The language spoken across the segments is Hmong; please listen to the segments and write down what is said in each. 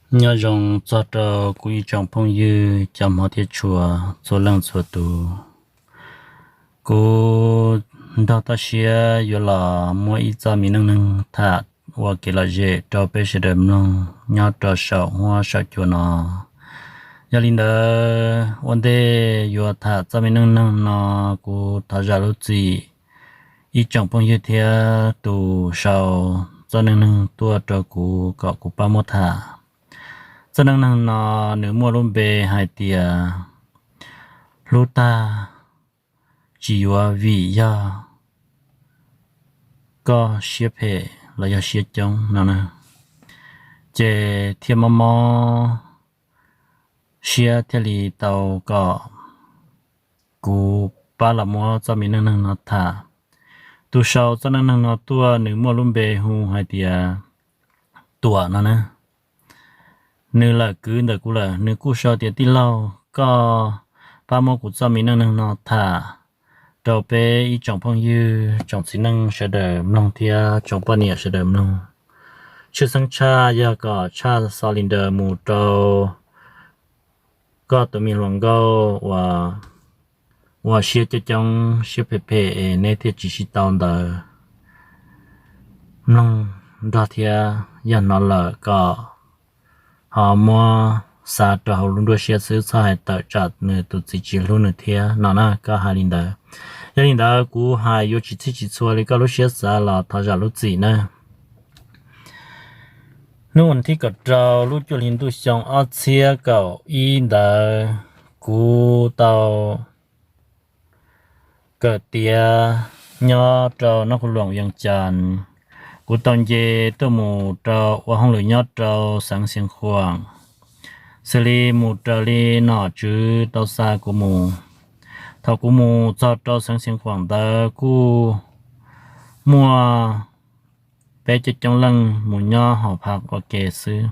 Nyob zoo txog rau kuv ib tsoom phooj ywg cov hmov thiab tshua txhua leej txhua tus. Kuv nrog toj siab yuav los muab ib txoj me neej neeg tham ua kev lom zem rau peb sawv daws mloog nyob rau saum huab saum cua no. Yog li ntawd ua ntej yuav tham txoj me neej neeg no, kuv thov zam lub txim ib tsoom phooj ywg thiab tus sau txoj neej neeg tuaj rau kuv kom kuv pab muab tham. Txoj neej neeg no nws muaj lub npe hais tias hlub tag tsis yuav vim yog koj siab phem los yog siab coob no na. Ces thiaj mob mob siab thiaj li tau kom kuv pab los muab txoj me neej neeg no tham. Tus sau txoj neej neeg no tuaj nws muaj lub npe hu hais tias Tuam no na. Nws lawm kwv ntawm kuv lawm, nws kuj sau tias tij laug, koj pab muab kuv txoj me neej neeg no tham rau peb ib tsoom phooj ywg tsoom txiv neej sawv daws mloog thiab tsoom poj niam sawv daws mloog. Tshwj xeeb tshaj yog kom tshaj xov li ntawd mus rau koj tus me hluas nkauj uas siab coob coob siab phem phem es neb thiaj tsis sib tau ntawd mloog nrog thiab. Yog hnov lawm kom ho muab xa rau hauv lub nruab siab xwb, txhob hais tawm tsam nws tus txiv tsis hlub nws thiab no na, koj hais li ntawd. Yog li ntawd kuv hais yuav tsis txhij tsis txhua li koj lub siab xav los thov zam lub txim na. Hnub vas thib kaum rau lub cuaj hli ntuj xyoo ob txhiab kaum ib ntawd, kuv tau kawm tiav nyob rau Nab Khu Loos Vees Cas. Kuv tau nce tuaj mus rau ua hauj lwm nyob rau xeev Xeev Khuam, xws li mus raws li nom tswv tau xa kuv mus. Thaum kuv mus txog rau xeev Xeev Khuam ntawd kuj muaj peb coob coob leej mus nyob hauv phav ua ke xwb.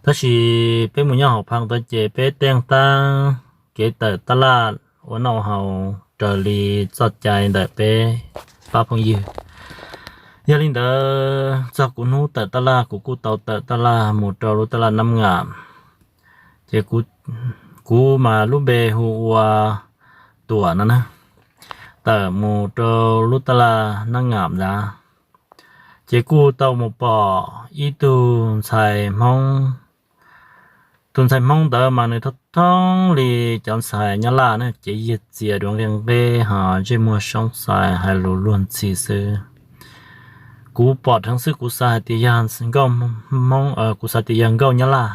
Tab sis peb mus nyob hauv phav ntawd ces peb teej tab kev tawm tab laj ua noj ua haus raws li txoj cai ntawm peb pab phooj ywg. Yog li ntawd txog kuv hnub tawm tab laj, kuv kuj tau tawm tab laj mus rau lub tab laj Nab Ngam. Ces kuv mas lub npe hu ua Tuam no na, tawm mus rau lub tab laj Nab Ngam ntawd, ces kuj tau mus pom ib tug ntxhais Hmoob. Tus ntxhais Hmoob ntawd mas nws thoob thoob li cov ntxhais Nyab Laj na, cev yiag txias duav nqe nqeb ho ntsej muag soob xais hais lus luag ntxhi xwb. Kuv pom dheev xwb kuv xav hais tias yog nkauj Hmoob, kuv xav tias yog nkauj Nyab Laj.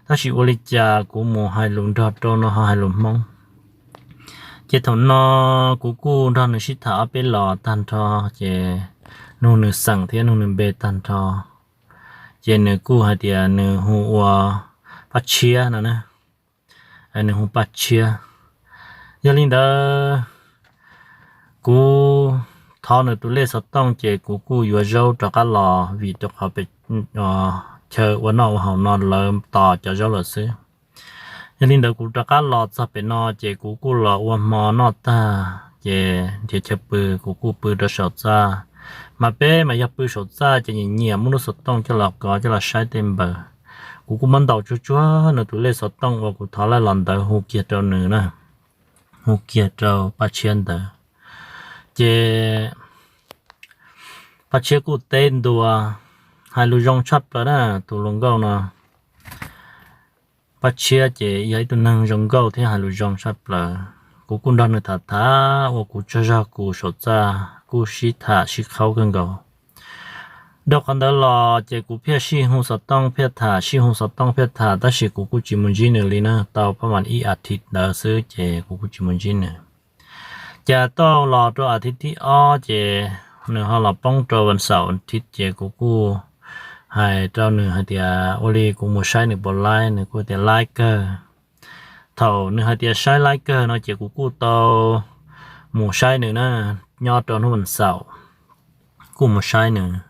Tab sis ua li cas kuv mus hais lus nrog rau no ho hais lus Hmoob. Ces thaum no kuv kuj nrog nws sib tham ob peb los tag nrho, ces nug nws xeem thiab nug nws npe tag nrho, ces nws kuj hais tias nws hu ua Paj Tshiab no na. Nws hu Paj Tshiab. Yog li ntawd kuv thov nws tus lej xov tooj ces kuv kuj yuav zaub rov qab los vim rau qhov pem chaw ua noj ua haus no lawv tos cov zaub lawm xwb. Yog li ntawd kuv rov qab los txog pem no ces kuv kuj los ua hmo noj tag ces nrhiav chaw pw, kuv kuj pw rau saum txaj. Mas peb mas yog pw saum txaj ces nyiam nyiam muab lub xov tooj coj los kov coj los saib tej npaws. Kuv kuj muab ntaus tsuag tsuag nws tus lej xov tooj uas kuv thov laj los ntawd hu kiag rau nws na, hu kiag rau Paj Tshiab ntawd. Ces Paj Tshiab kuj teb ntua, hais lus zoo tshaj plaws na tus hluas nkauj no. Paj Tshiab ces yog ib tug neeg zoo nkauj thiab hais lus zoo tshaj plaws. Kuv kuj nrog nws tham tham ua kuv tsaug zog kuv saum txaj kuj sib tham sib qhaub kawg nkaus. Dhau qhov ntawd los ces kuv pheej sib hu xov tooj pheej tham, sib hu xov tooj pheej tham, tab sis kuv kuj tsis mus ntsib nws li na, tau pab mas ib as thiv ntawd xwb ces kuv kuj tsis mus ntsib nws. Cas tau los rau as thiv thib ob ces nws ho los poob rau vas xaum thiv ces kuv kuj hais rau nws hais tias ua li kuv mus saib nws puas laib, nws kuj tias laib kawg. Thaum nws hais tias saib laib kawg no ces kuv kuj tau mus saib nws na, nyob rau hnub vas xaum kuj mus saib nws.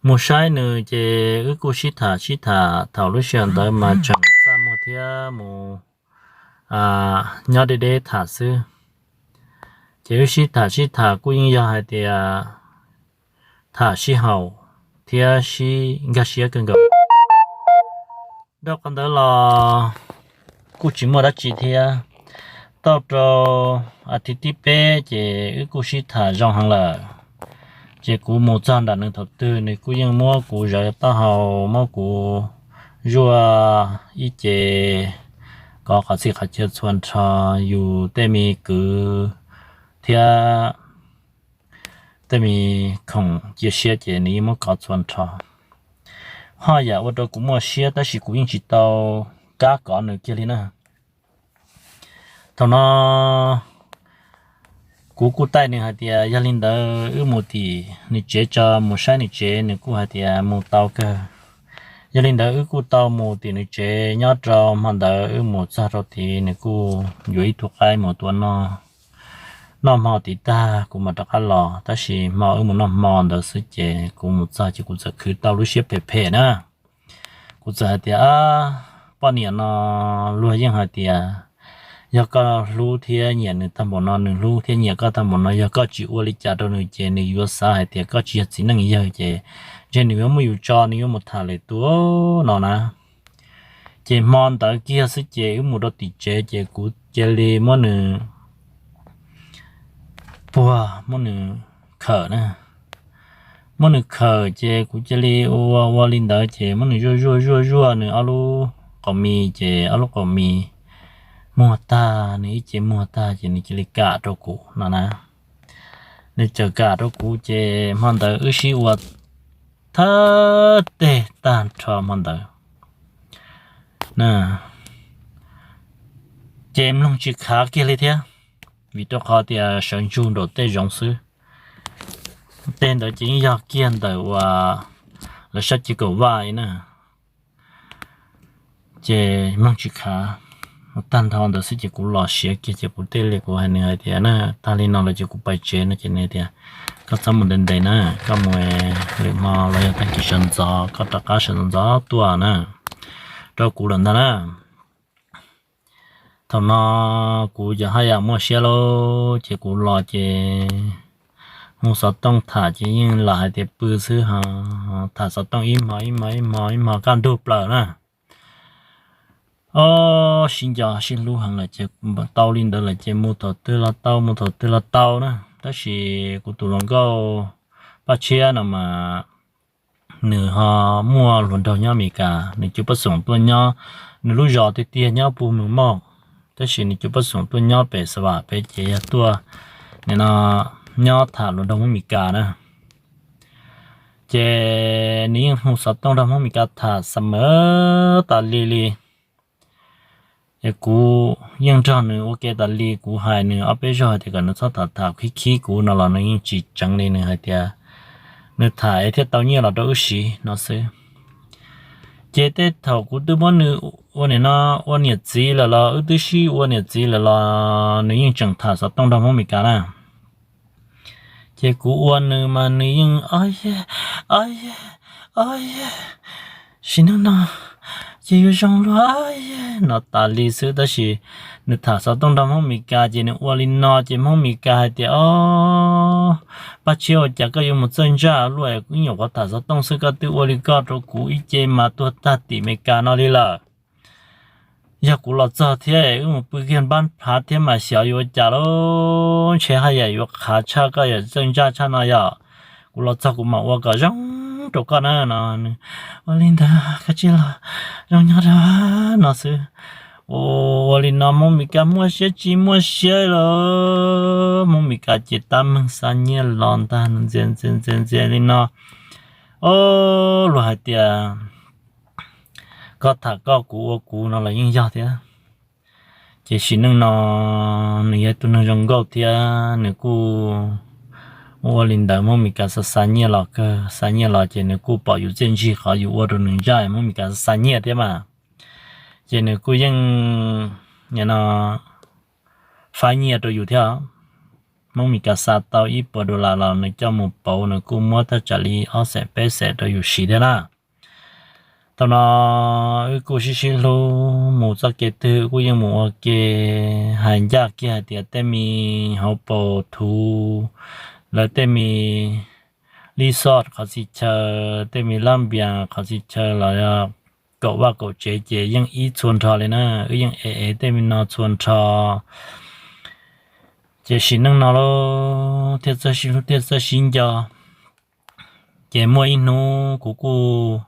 Mus saib nws ces wb kuj sib tham sib tham, thaum lub sij hawm ntawd mas tseem txaj muag thiab mus nyob deb deb tham xwb. Ces wb sib tham sib tham kuj yeej yog hais tias tham sib haum thiab sib nkag siab kawg nkaus. Dhau qhov ntawd los kuj tsis muaj dab tsi thiab. Tau rau as thiv thib peb ces wb kuj sib tham zoo heev lawm. Ces kuv mus txog nram nws thaum twg nws kuj yeej muab kuv zawv taub hau, muab kuv zuaj ib ce, kov qhov txhia qhov chaw txhua nrho, yus tej me kwv thiab tej me khoom cia siab ces nws yeej muab kov txhua nrho. Ho yam ua rau kuv muaj siab tab sis kuv yeej tsis tau kab kov nws kiag li na. Thaum no kuv kuj taij nws hais tias yog li ntawd wb mus tim nws tsev tso, mus saib nws tsev, nws kuj hais tias mus tau kawg. Yog li ntawd wb kuj tau mus tim nws tsev nyob rau hmo ntawd wb mus txog rau tid nws kuj yuav ib tug qaib mus tua noj. Noj hmo tid tag kuv mam rov qab los, tab sis hmo wb mus noj hmo ntawd xwb ces kuv mus txog ces kuv txawm khwv tau lub siab phem phem na. Kuv txawm hais tias, poj niam no luag yeej hais tias yog koj hlub thiab nyiam nws tag npaum no, nws hlub thiab nyiam koj tag npaum no, yog koj tsis ua li cas rau nws ces nws yuav xav hais tias koj tsis yog txiv neej yawg ces ntshe nws yuav muab yus tso, nws yuav mus tham lwm tus no na. Ces hmo ntawd kiag xwb ces wb mus rau tim tsev ces kuv cia li muab nws puag, muab nws khawm na. Muab nws khawm ces kuv cia li ua ua li ntawd ces muab nws zuaj zuaj zuaj zuaj nws ob lub qaum mis ces ob lub qaum mis muag tag, nws ib ce muag tag ces nws cia li kam rau kuv no na. Nws txawm kam rau kuv ces hmo ntawd wb sib ua thawj teg tag nrho hmo ntawd ces mloog tsis khav kiag li thiab, vim rau qhov tias sawv ntsug nraum tej zoov xwb. Teg ntawd ces yeej yog kiag ntawm uas lawv sab cev kaum vaj li na. Ces mloog tsis khav, tag nrho ntawd xwb ces kuv los siav kiag ces kuv thiaj li kuv hais nws hais tias na, tag li no lawm ces kuv pais tsev no ces nws tias, koj txhob mus ntev ntev na, koj mus lwm hmo los yog tag kis sawv ntxov koj rov qab sawv ntxov ntxov tuaj na, rau kuv lawm ntag na. Thaum no kuv ces haj yam muaj siab lauj, ces kuv los ces hu xov tooj tham ces yeej lam hais tias pw xwb ho, tham xov tooj ib hmo ib hmo ib hmo ib hmo kaj ntug plaws na. Ob, sib nco sib hlub heev lawm ces tau li ntawd lawm ces mus thaum twg los tau, mus thaum twg los tau na. Tab sis kuv tus hluas nkauj Paj Tshiab no mas nws ho muaj hluas nraug nyob Amelikas, nws cov poj xoom tuaj nyob, nws lub zos tiag tiag nyob Phu Mws Moj, tab sis nws cov poj xoom tuaj nyob pem Xa Vam pem ces yog tuaj nim no nyob tham hluas nraug Hmoob Amelikas na. Ces nws yeej hu xov tooj nrog Hmoob Amelikas tham xa mab tas li li. Es kuv yeej nrog nws ua ke tas li, kuv hais nws ob peb zaug hais tias kom nws txhob tham tham khib khib kuv no los nws yeej tsis tseev li, nws hais tias nws tham es thiaj tau nyiaj los rau wb siv no xwb. Ces tej thaum kuv twb muab nws ua nim no ua niam txiv lawm los wb twb sib ua niam txiv lawm los nws yeej tseem tham xov tooj nrog Hmoob Amelikas na. Ces kuv ua nws mas nws yeej, o ye, o ye, o ye, sim neej no ces yuav zoo luag, o ye, no tas li xwb. Tab sis nws tham xov tooj nrog Hmoob Amelikas ces nws ua li no ces Hmoob Amelikas hais tias, o, Paj Tshiab, ua cas koj yuav mus txawj ntsaj luaj, ib nyuam qhuav tham xov tooj xwb koj twb ua li koj rau kuv, ib ce mas tuag tag tim Amelikas no li lawm. Yog kuv los txog thiab wb mus pw kiag npab phav thiab mas xyov yuav ua cas lauj, ntshe haj yam yuav qhav tshaj koj yam txawj ntsaj tshaj no yom. Kuv los txog kuv mam ua kom zoo rau koj na no. Ua li ntawd koj cia li los zoo nyob rau no xwb. Ua li no Hmoob Amelikas muaj siab tsis muaj siab lawm, Hmoob Amelikas ces tab meeg xa nyiaj los ntag, ntxias ntxias ntxias ntxias li no. O, luag hais tias koj tham koj kuv ua kuv no los yeej yog thiab. Ces sim neej no nws yog tus neeg zoo nkauj thiab nws kuj ua li ntawd, Hmoob Amelikas xa xa nyiaj los kawg, xa nyiaj los ces nws kuj pom yus txiaj ntsig qhov yus ua rau nws ntsaj, Hmoob Amelikas xa xa nyiaj thiab mas. Ces nws kuj yeej nim no faib nyiaj rau yus thiab. Hmoob Amelikas xa tau ib puas dollar los nws coj mus pauv, nws kuj muab thaj tsam li ob xees peb xees rau yus siv thiab na. Thaum no wb kuj sib sib hlub mus txoj kev twg kuj yeej mus ua ke, hais ncaj kiag hais tias tej me hauv paus thuv, lawv tej me resort qhov txhia chaw, tej me lab npias qhov txhia chaw los yog kaum vaj kaum tsev ces yeej ib txhua nrho li na, wb yeej ev ev tej me no txhua nrho. Ces sim neej no lawm thiaj txawj sib hlub thiaj txawj sib nco. Ces muaj ib hnub kuv kuj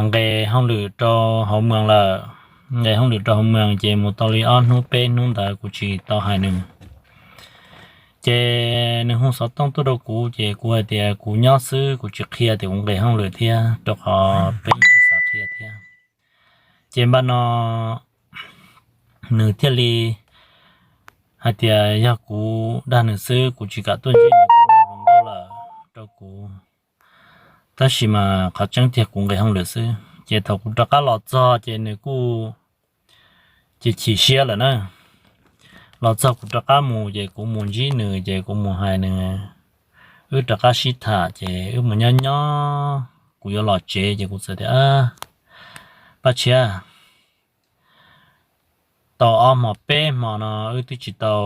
nqes hauj lwm rau hauv moos lawm. Nqes hauj lwm rau hauv moos ces mus tau li ob hnub peb hnub ntawd kuv tsis tau hais nws. Ces nws hu xov tooj tuaj rau kuv ces kuv hais tias kuv nyob xwb kuv tsis qhia tias kuv nqes hauj lwm thiab rau qhov peb tsis xav qhia thiab. Ces npaj no nws thiaj li hais tias yog kuv dag nws xwb, kuv tsis kam tuaj ntsib nws, kuv muaj hluas nkauj lawm rau kuv. Tab sis mas qhov tseeb tiag kuv nqes hauj lwm xwb. Ces thaum kuv rov qab los txog ces nws kuj ces chim siab lawm na. Los txog kuv rov qab mus ces kuv mus ntsib nws ces kuv mus hais nws, wb rov qab sib tham ces wb mus nyob nyob kuv yuav los tsev ces kuv txawm tias, Paj Tshiab, tau ob hmo peb hmo no wb twb tsis tau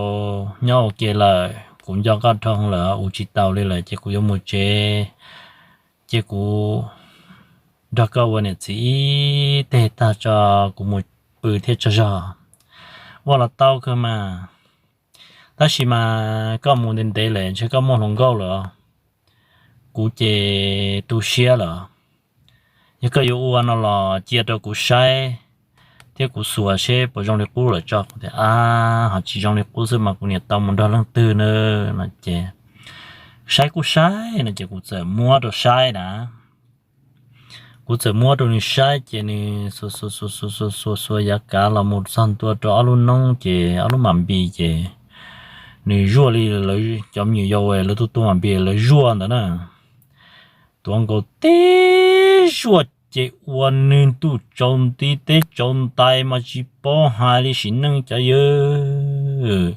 nyob ua ke lawm, kuv nco koj dhau lawm, ua tsis taus li lawm ces kuv yuav mus tsev. Ces kuv nrog koj ua niam txiv ib teg tag tso, kuv mus pw thiab tsaug zog. Ua los tau kawg mas, tab sis mas koj mus ntev ntev lawm ntshe koj muaj hluas nkauj lawm. Kuv ces tu siab lawm. Yog koj yuav ua no los cia rau kuv saib thiab kuv xuas seb puas zoo li qub lawm tso. Kuv tias, Ab, ho tsis zoo li qub xwb mas kuv niam tau mus nrog leej twg na? No ces, Saib kuj saib, no ces kuv txawm muab rau saib na. Kuv txawm muab rau nws saib ces nws xuas xuas xuas xuas xuas xuas yav kav los mus txog ntua rau ob lub noob ces ob lub mam npis ces nws zuaj li lawv cov me nyuam yaus lawv tuaj tua mam npis lawv zuaj ntawd na. Tuav nkaus tib zuaj ces ua nws ntuj tsaus nti teb tsaus ntais mas tsis paub hais li sim neej cov yawg.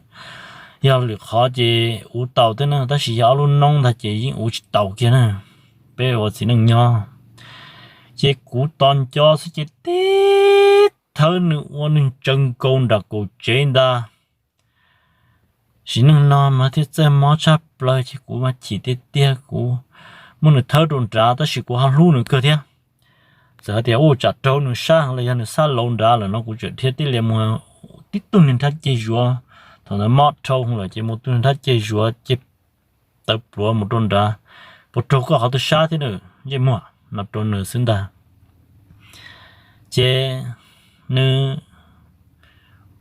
Yog lwm qhov ces ua tau thiab na, tab sis yog ob lub noob ntag ces yeej ua tsis taus kiag na. Peb ua txiv neej nyob ces kuv tos nco xwb ces tib thawb nws ua nws tsaws nkaus nram kaum tsev ntag. Sim neej no mas thiaj txawj mob tshaj plaws ces kuv mas chim tiag tiag, kuv muab nws thawb rau nrad tab sis kuv ho hlub nws kawg thiab. Txawm hais tias ua tsam raug nws sab los yog nws sab laus nrad lawm no kuv tseem dhia tib lias mus tib tug niag nrhab ceg zuav. Thaum ntawd mob dhau lawm ces mus tug niag nrhab ceg zuav ces tawv pluav mus rau nrad, puas raug koj qhov twg sab thiab na, ntsej muag, no rau nws xwb ntag. Ces nws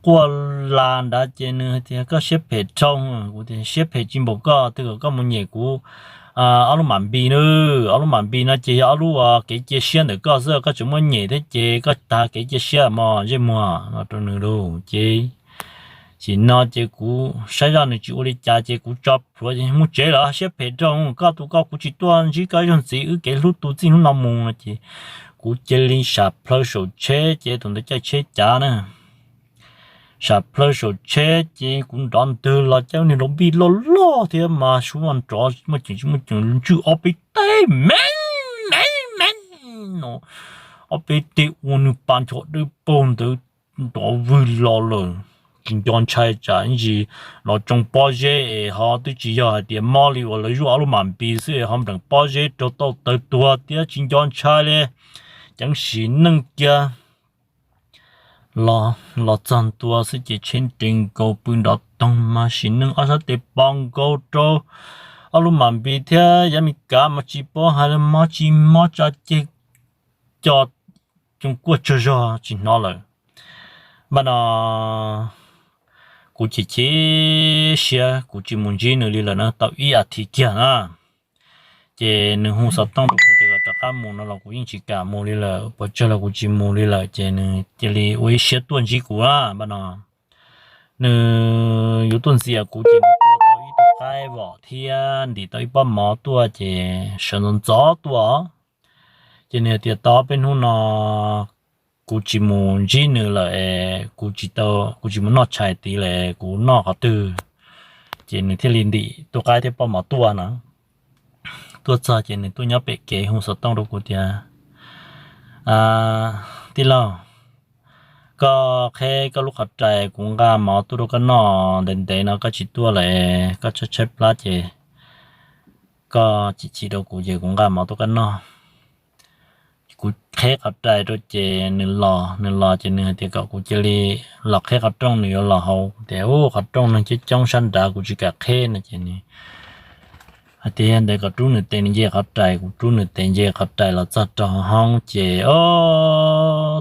quaj las nrad ces nws hais tias, Koj siab phem dhau. Kuv tias, Siab phem tsis npaum koj, twb kom koj mus nyem kuv ob lub mam npis na. Ob lub mam npis no ces yog ob lub kev cia siab ntawm koj xwb, koj tseem muab nyem thiab ces koj tag kev cia siab mog ntsej muag, no rau nws lauj. Ces tam no ces kuv saib zoj nws tsis ua li cas ces kuv tso plhuav ces mus tsev lawm, siab phem dhau, koj tus koj kuv tsis tuaj ntsib koj ib zaug ntxiv, wb kev hlub tu txij hnub no mus no ces kuv cia li sam plhaw saum tsheb ces thaum ntawd caij tsheb cav na. Sam plhaw saum tsheb ces kuv nrov ntwg los caij niag lau npij loj loj thiab mas suab nrov muaj ceem tsis muaj ceem ntswj ob peb teg me me me no, ob peb teg ua nws pas nchos dawb paug ntawd nrov vwg los lawm. Tsis nco ntshai tsam ib ntsis los tsoo pob zeb es ho twb tsis yog hais tias mob li uas lawv zuaj ob lub mam npis xwb es ho npleem pob zeb raug tauj tawg tuag thiab tsis nco ntshai li. Ceev sim neej kiag los, los txog ntua xwb ces tsheb nres nkaus pw nrov toog mas sim neej ob sab tes pos nkaus rau ob lub mam npis thiab yav me kav mas tsis paub hais li mob tsis mob tsa ceg co cooj kuaj tsaug zog tsis hnov lawm. Npaj no kuv chim chim siab kuv tsis mus ntsib nws li lawm na tau ib as thiv kiag na. Ces nws hu xov tooj rau kuv tias kom rov qab mus no los kuv yeej tsis kam mus li lawm, pov tseg los kuv tsis mus li lawm ces nws cia li ua ib siab tuaj ntsib kuv na. Npaj no nws yuav tuaj ntxias kuv ces nws tua tau ib tug qaib vom thiab ntim tau ib pob mov tuaj ces sawv ntxov ntxov tuaj. Ces nws hais tias tau peb hnub no kuv tsis mus ntsib nws lawm es kuv tsis tau, kuv tsis mus noj tshais tid lawm es kuv noj qhov twg? Ces nws thiaj li ntim tug qaib thiab pob mov tuaj no. Tuaj txog ces nws tuaj nyob pem kev hu xov tooj rau kuv tias, Tij laug, koj qheb koj lub qhov rais kuv nqa mov tuaj rau koj noj ntev ntev no koj tsis tuaj lawm, koj tshaib tshaib plab ces koj chim chim rau kuv ces kuv nqa mov tuaj koj noj. kuv qheb qhov rais rau ces nws los, nws los ces nws hais tias kom kuv cia li los qheb qhov rooj, nws yuav los hauv. Kuv tias, Ub, qhov rooj neeg coob coob sab nrad, kuv tsis kam qheb no ces nws hais tias yog ntawd kom rub nws tes nws nce qhov rais. Kuv rub nws tes nce qhov rais los txog rau hauv hoob ces, o,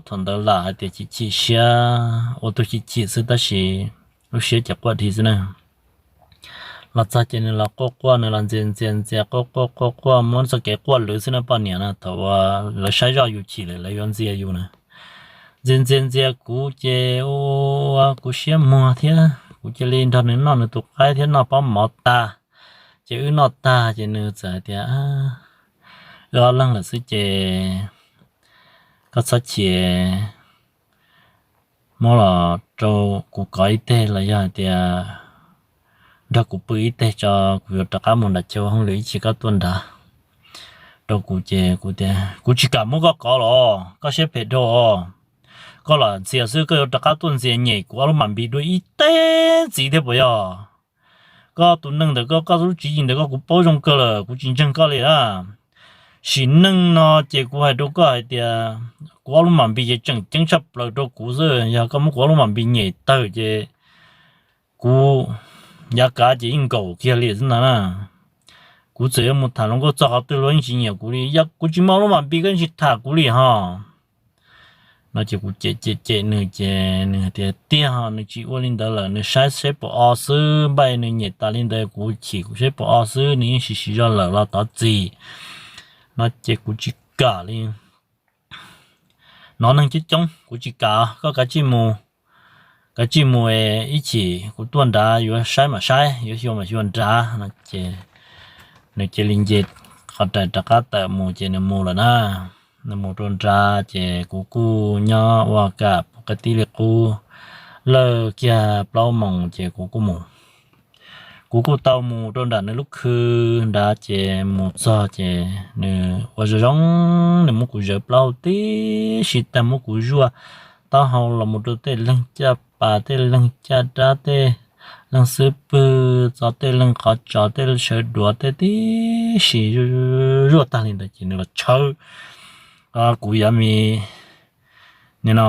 thaum ntawd lam hais tias chim chim siab, ua tug chim chim xwb tab sis lub siab ces quaj dhi xwb na. Los txog ces nws los quaj quaj, nws los ntxias ntxias ntxias quaj quaj quaj quaj, muab txoj kev quaj lwv xwb na poj niam na. Thaum uas lawv saib zoj yus chim lawm lawv yuav ntxias yus na. Ntxias ntxias ntxias kuv ces ua kuv siab muag thiab kuv cia li nrog nws noj nws tus qaib thiab noj pob mov tag, ces wb noj tag ces nws txawm hais tias, Wb ob leeg lawm xwb ces koj txhob chim, muab los rau kuv kov ib teg los yog hais tias nrog kuv pw ib teg tso, kuv yuav rov qab mus nram chaw ua hauj lwm ib chim koj tuaj nrad rau kuv. Ces kuv tias, Kuv tsis kam muab koj kov los, koj siab phem dhau os. Koj los ntxias xwb koj yuav rov qab tuaj ntxias nyem kuv ob lub mam npis dua ib teg ntxiv thiab puas yog? Koj tus neeg ntawm koj, koj lub tswv yim ntawm koj kuv paub zoo kawg lawm, kuv tsis ntseeg koj li na. Sim neej no ces kuv hais rau koj hais tias kuv ob lub mam npis ces tseem ceeb tshaj plaws rau kuv xwb, yog koj muab kuv ob lub mam npis nyem tawg ces kuv yav kav ces yeej nkaum kiag li xwb ntag na. Kuv txawm yuav mus tham hluas nkauj txog qhov twg los yeej tsis nyiam kuv li, yog kuv tsis muaj ob lub mam npis koj yeej tsis tham kuv li ho. No ces kuv cem cem cem nws ces nws hais tias tiag ho, nws tsis ua li ntawd lawm, nws saib seb puas o xwb, npaj nws nyem tas li ntawd kuv chim kuv seb puas o xwb, nws yeej siv siv zog lawm los tov txim. No ces kuv tsis kam li. Nov neeg coob coob kuv tsis kam, koj kav tsij mus, kav tsij mus, ib chim kuv tuaj nrad yuav saib mam saib, yuav xyuas mam xyuas nrad no ces nws cia li nce qhov rais rov qab tawm mus ces nws mus lawm na. Nws mus rau nrad ces kuv kuj nyob ua kam pub qe tib li qub, lawj kiag plaub moos ces kuv kuj mus. Kuv kuj tau mus rau nram nws lub khw nrad ces mus txog ces nws ua zoo zoo, nws muab kuv zawv plaub hau tib si tag, muab kuv zuaj taub hau los mus rau tej leeg caj pas, tej leeg caj dab, tej leeg xub pwg, txo tej leeg qhov tsos, tej sawv duav, tej tib si zuaj tag li ntawd ces nws los tshawb kuv yav me, nim no,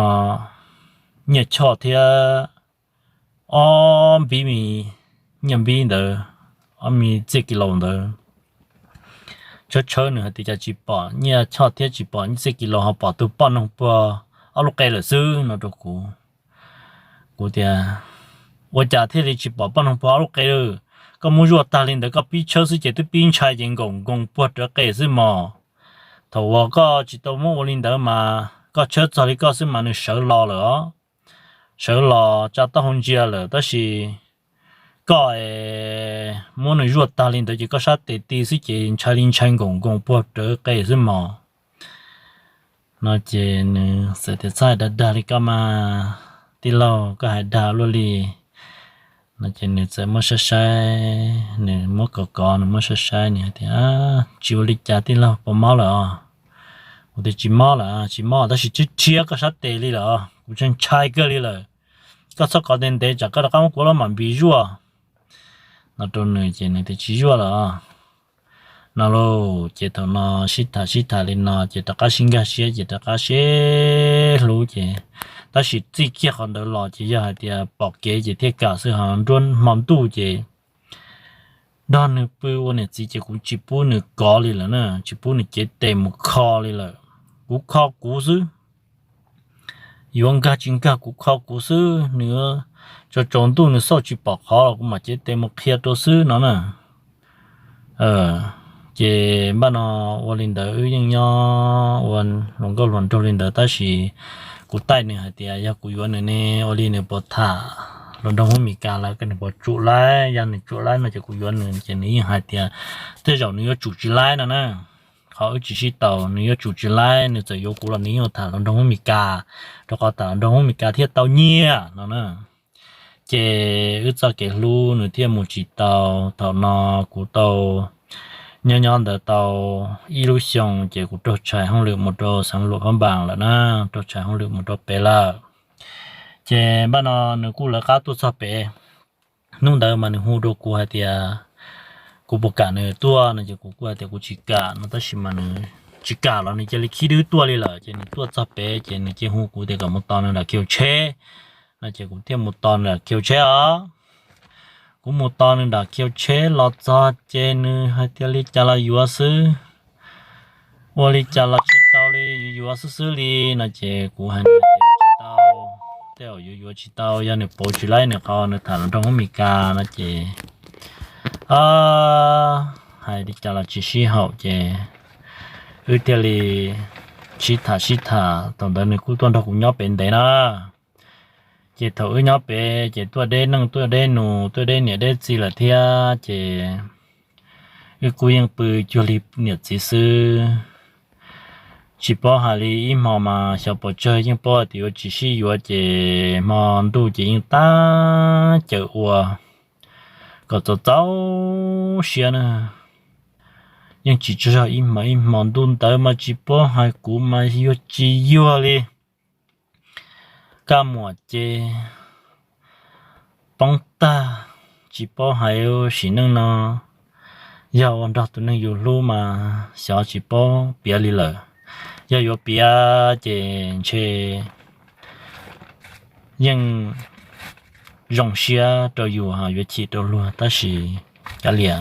nyiaj choj thiab ob npib me, nyiaj npib ntawd, ob me txiaj kis laus ntawd. Tshawb tshawb nws hais tias cas tsis pom nyiaj choj thiab tsis pom txiaj kis laus ho pom tus poj noog puag ob lub qe lawm xwb no rau kuv. Kuv tias, Ua cas thiaj li tsis pom poj noog puag ob lub qe lawm? Koj muab zuaj tag li ntawd koj pib tshawb xwb ces twb pib ntshai ces nkaum nkoos puag rawv qe xwb mog. Thaum uas koj tsis tau muab ua li ntawd mas koj tshawb txog li koj xwb mas nws sawv los lawm os. Sawv los tsa taub hau ntsia lawm tab sis koj muab nws zuaj tag li ntawd ces koj sab tes ti xwb ces ntshai li ntshai nkaum nkoos puag rawv qe xwb mog. No ces nws txawm tias, Txhob hais dag dag li koj mas, tij laug, koj hais dag luaj li. No ces nws txawm muab saib saib, nws muab kov kov, nws muab saib saib, nws hais tias, Tsis ua li cas tij laug, puas mob lawm os? Kuv tias, Tsis mob lawm, tsis mob tab sis rhiab rhiab koj sab tes li lawm, kuv ntshai ntshai kawg li lawm. Koj txhob kov ntev ntev tsam koj rov qab muab kuv lub mam npis zuaj. No rau nws ces nws tias, Tsis zuaj lawm os. No lauj, ces thaum no sib tham sib tham li no ces rov qab sib nkag siab ces rov qab sib hlub ces, tab sis txij kiag qhov ntawd los ces yog hais tias pom kev ces thiaj kam xwb, ho nruab hmo ntuj ces nrog nws pw ua niam txiv ces kuv tsis pub nws kov li lawm na, tsis pub nws cev tes mus kho li lawm. Kuv kho kuv xwb, yuav nkag tsis nkag kuv kho kuv xwb, nws tsaus tsaus ntuj nws xauj tsis pom qhov los kuv mam cev tes mus qhia rau xwb no na. Ces npaj no ua li ntawd wb yeej nyob ua hluas nkauj hluas nraug li ntawd tab sis kuv taij nws hais tias yog kuv yuav nws ne, ua li nws puas tham hluas nraug Hmoob Mes Kas lawv, nws puas tsum laib, yog nws tsum laib no ces kuv yuav nws ces nws yeej hais tias tej zaum nws yuav tsum tsis laib no na. Qhov wb tsis sib tau, nws yuav tsum tsis laib, nws txawm yuav kuv los nws yeej tham hluas nraug Hmoob Mes Kas, rau qhov tham hluas nraug Hmoob Mes Kas thiaj tau nyiaj no na. Ces wb txoj kev hlub nws thiaj mus tsis tau. Thaum no kuv tau nyob nyob ntawd tau ib lub xyoo ces kuv raug tshais hauj lwm mus rau xeev Luam Phab Npas lawm na, raug tshais hauj lwm mus rau pem lawm. Ces npaj no nws kuj lawv qab tuaj txog pem. Hnub ntawd mas nws hu rau kuv hais tias kuv puas kam nws tuaj no ces kuv kuj hais tias kuv tsis kam no tab sis mas nws tsis kam los nws cia li khib dwb tuaj li lawm. Ces nws tuaj txog pem ces nws cia hu kuv tias kom mus tos nws nram khiv tsheb no, ces kuv thiaj mus tos nws nram khiv tsheb os. Kuv mus tos nws nram khiv tsheb los txog ces nws hais tias li cas los yuav xwb, ua li cas los tsis tau li, yuav yuav xwb xwb li no, ces kuv hais tias tsis tau, tej zaum yuav yuav tsis tau, yog nws pauv tsis laib nws qhov nws tham hluas nraug Hmoob Mes Kas no ces hais li cas los tsis sib haum ces wb thiaj li sib tham sib tham, thaum ntawd nws kuj tuaj nrog kuv nyob pem ntev na. Ces thaum wb nyob pem ces tuaj deb neej tuaj deb nus tuaj deb niam deb txiv lawm thiab ces wb kuj yeej pw cuag li niam txiv xwb. Tsis paub hais li ib hmo mas xyov pes tsawg, yeej paub hais tias yuav tsis sib yuav ces hmo ntuj ces yeej tab cawm ua kom txaus txaus siab na. Yeej tsis tsaug zog ib hmo ib hmo, ntuj ntawd mas tsis paub hais kuv mas yuag tsis yuag li. Kaj muam ces poob tag, tsis paub hais sim neej no yog ua nrog tus neeg yus hlub mas xyov tsis paub piav li lawm. Yog yuav piav ces ntshe yeej zoo siab rau yus ho yuav chim rau luag, tab sis kav liam,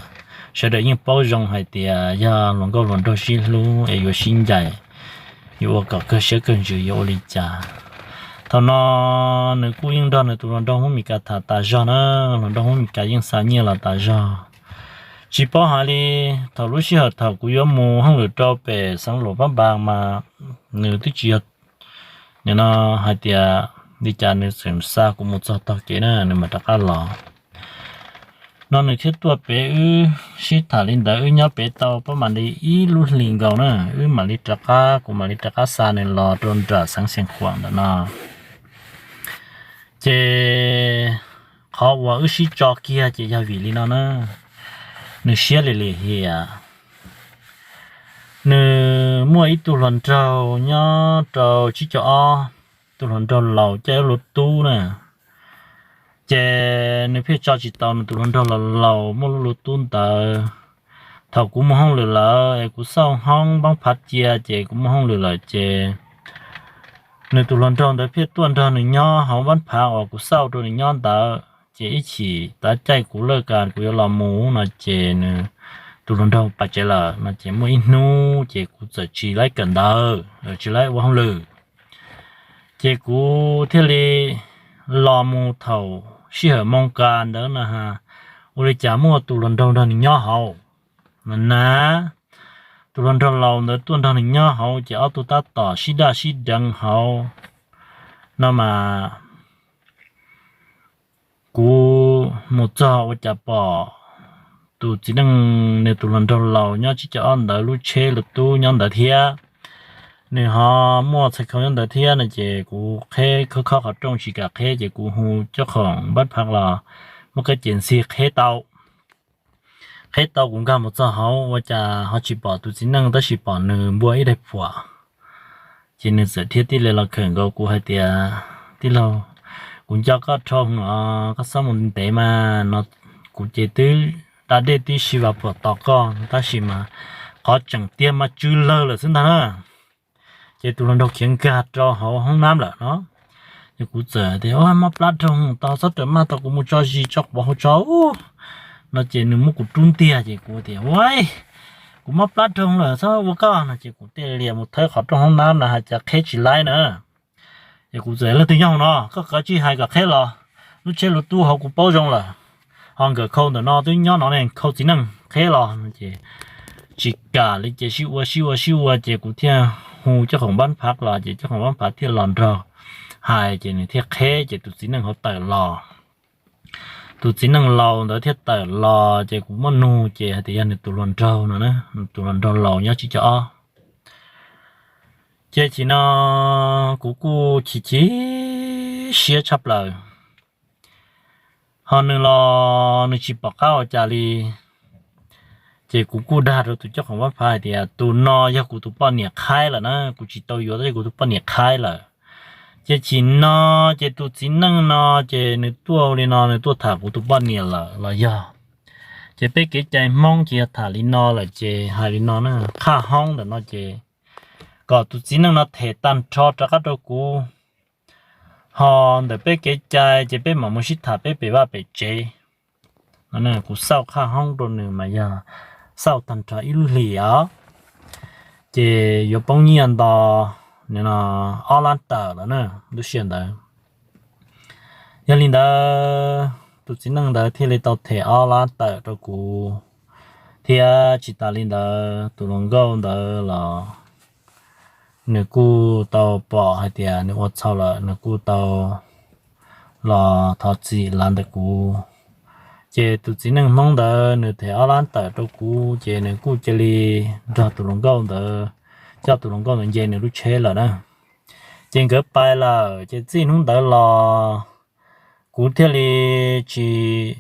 sawv daws yeej paub zoo hais tias yog hluas nkauj hluas nraug sib hlub es yuav sib ncaim, yuav ua kom kawg siab kawg ntsws yuav ua li cas. Thaum no nws kuj yeej nrog nws tus hluas nraug Hmoob Mes Kas tham tas zog na, hluas nraug Hmoob Mes Kas yeej xa nyiaj los tas zog. Tsis paub hais li, thaum lub sij hawm thaum kuv yuav mus hauj lwm rau pem xeev Luam Pab Npas mas nws twb tsis yog, nim no hais tias li cas nws tseem xa kuv mus txog tog kev na nws mam rov qab los. No nws thiaj tuaj pem wb sib tham li ntawd, wb nyob pem tau pab mam li ib lub hlis nkaus na, wb mam li rov qab, kuv mam li rov qab xa nws los rau nram xeev Xeev Khuam ntawm no. Ces qhov uas wb sib tso kiag ces yog vim li no na, nws siab lim lim hiam. Nws muaj ib tug hluas nraug nyob rau tsib caug ob, tus hluas nraug laus coj ib lub tub na, ces nws pheej tso tsis tau nws tus hluas nraug laus laus muaj lub lub tub ntawd. Thaum kuv mus hauj lwm lawm es kuv xauj hoob npab phav cia ces kuv mus hauj lwm lawm ces nws tus hluas nraug ntawd pheej tuaj nrog nws nyob hauv npab phav uas kuv xauj rau nws nyob ntawd, ces ib chim tav caij kuv lawj kas kuv yuav los mus no ces nws tus hluas nraug pas tsev lawm no ces muaj ib hnub ces kuv txawm tsis laib kawm ntawv, tsis laib ua hauj lwm. Ces kuv thiaj li los mus thaum sij hawm moo kas ntawd no ha, ua li cas muaj tus hluas nraug nrog nws nyob hauv no na. Tus hluas nraug laus ntawd tuaj nrog nws nyob hauv ces ob tug tab tom sib daj sib deev hauv no mas kuv mus txog ua cas pom tus txiv neej nws tus hluas nraug laus nyob tsib caug ob ntawd lub tsheb lub tub nyob ntawd thiab, nws ho muaj txhais khau nyob ntawd thiab no ces kuv qheb khob khob qhov rooj tsis kam qheb ces kuv hu coj khoom npab phav los muab qheb ces ntxig qheb tau. Qheb tau kuv nkag mus txog hauv ua cas ho tsis pom tus txiv neej tab sis pom nws npua ib daig phuam. Ces nws txawm thiaj tib li los khawm nkaus kuv hais tias, tij laug, kuv nco koj dhau os, koj txhob mus ntev mas no. Kuv ces twb da dej tib si vas phuam tos koj tab sis mas qhov tseem tiag mas tsw lawg lawm xwb ntag na. Ces tus hluas nraug khiav nkag rau hauv hoob nab lawm no. Ces kuv txawm tias, mob plab dhau tau, txhob rawm maj tau, kuv mus tso zis tso quav hauv tso no ces nws muab kuv rub ntiag ces kuv tias, ua, kuv mob plab dhau lawm txhob ua koj no ces kuv thiaj li mus thawb qhov rooj hoob nab no hais cas qheb tsis laib na. Ces kuv txawm, leej twg nyob hauv no, koj kav tsij hais kom qheb los, lub tsheb lub tub hauv kuv paub zoo lawm, ho nkawm khau ntawm no twb nyob no ne, khau txiv neej, qheb los no ces tsis kam li ces sib ua sib ua sib ua ces kuv thiaj hu coj khoom npab phav los ces coj khoom npab phav thiaj los nrog hais ces nws thiaj qheb ces tus txiv neej hauv tawm los. Tus txiv neej laus ntawd thiaj tawm los ces kuv muab nug ces hais tias yog nws tus hluas nraug no, tus hluas nraug laus nyob tsib caug ob. Ces chim no kuv kuj chim chim siab tshaj plaws, ho nws los nws tsis pom qab ua cas li. Ces kuv kuj dag rau tus coj khoom npab phav hais tias tus no yog kuv tus poj niam qhaib lawm na, kuv tsis tau yuav tab sis kuv tus poj niam qhaib lawm. Ces chim no ces tus txiv neej no ces nws tuaj li no nws tuaj tham kuv tus poj niam lawm los yog. Ces peb kev cai Hmoob ces yog tham li no lawm ces hais li no na, qhaj hoob ntawm no ces kom tus txiv neej no them tag nrho rov qab rau kuv, ho ntawm peb kev cai ces peb mam mus sib tham peb pem vaj pem tsev. Kuv xauj qhaj hoob rau nws mas yog xauj tag nrho ib lub hlis os, ces yuav poob nyiaj nto ob lab tawm lawm na, lub sij hawm ntawd. Yog li ntawd tus txiv neej ntawd thiaj li tau them ob lab tawm rau kuv, thiab tsis tas li ntawd tus hluas nkauj ntawd los nws kuj tau pom hais tias nws ua txhaum lawm, nws kuj tau los thov txim lav ntawm kuv. Ces tus txiv neej Hmoob ntawd nws them ob lab tawm rau kuv ces nws kuj cia li nrog tus hluas nkauj ntawd, coj tus hluas nkauj ntawd nce nws lub tsheb lawm na. Ces nkawd pais lawm ces txij hnub ntawd los kuv thiaj li tsis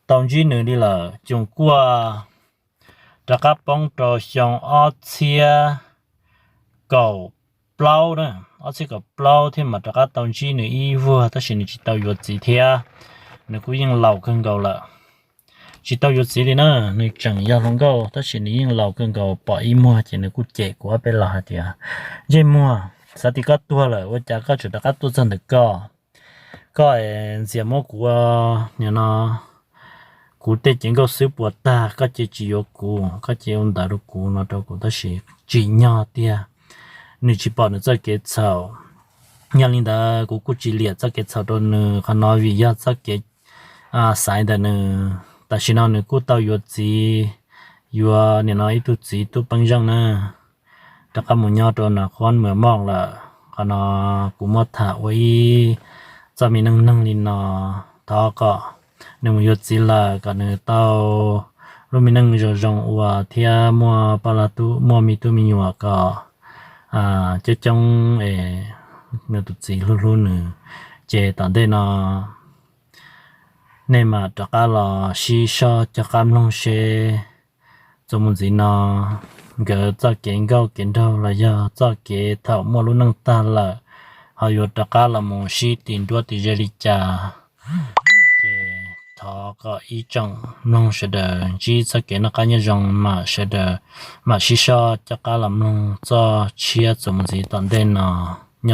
tau ntsib nws li lawm. Coom kuaj rov qab poob rau xyoo ob txhiab kaum plaub, ob txhiab kaum plaub thiaj mam rov qab tau ntsib nws ib vuag, tab sis nws tsis tau yuav txiv thiab, nws kuj yeej laus kawg nkaus lawm. Tsis tau yuav txiv li na, nws tseem yog hluas nkauj tab sis nws yeej laus kawg nkaus, pom ib muag ces nws kuj cem kuv ob peb los hais tias, Ntsej muag, xav tias koj tuag lawm ua cas koj tseem rov qab tuaj txog ntawm koj? Koj ntxias muab kuv ua, nim no kuv tej cev nkauj xwb puas tag, koj cia tsis yuav kuv, koj cia ua ntawv rau kuv no rau kuv, tab sis tsim nyog tiag nws tsis pom nws txoj kev txhaum. Yog li ntawd kuv kuj tsis liam txoj kev txhaum rau nws, qhov no vim yog txoj kev xaiv ntawm nws. Tam sim no nws kuj tau yuav txiv, yuav nim no ib tug txiv tub peeb zeej na, rov qab mus nyob rau na qhuab mos moj lawm. Qhov no kuv muab tham ua ib txoj me neej neeg li no, thov kom nws mus yuav txiv lawm kom nws tau lub me neej zoo zoo ua thiab muaj poj lag tub muaj me tub me nyuam kom coob coob es nws tus txiv hlub hlub nws. Ces tom ntej no nej mam rov qab los sib soj coj qab mloog seb txuas mus ntxiv no nkawd txoj kev nkauj kev nraug los yog txoj kev thaum muaj lub neej tag lawm ho yuav rov qab los mus sib tis nruab tis ze li cas. Ces thov kom ib tsoom mloog sawv daws ntsib txoj kev noj qab nyob zoo, mam sawv daws mam sib soj coj qab los mloog txoj tshiab txuas mus ntxiv tom ntej no.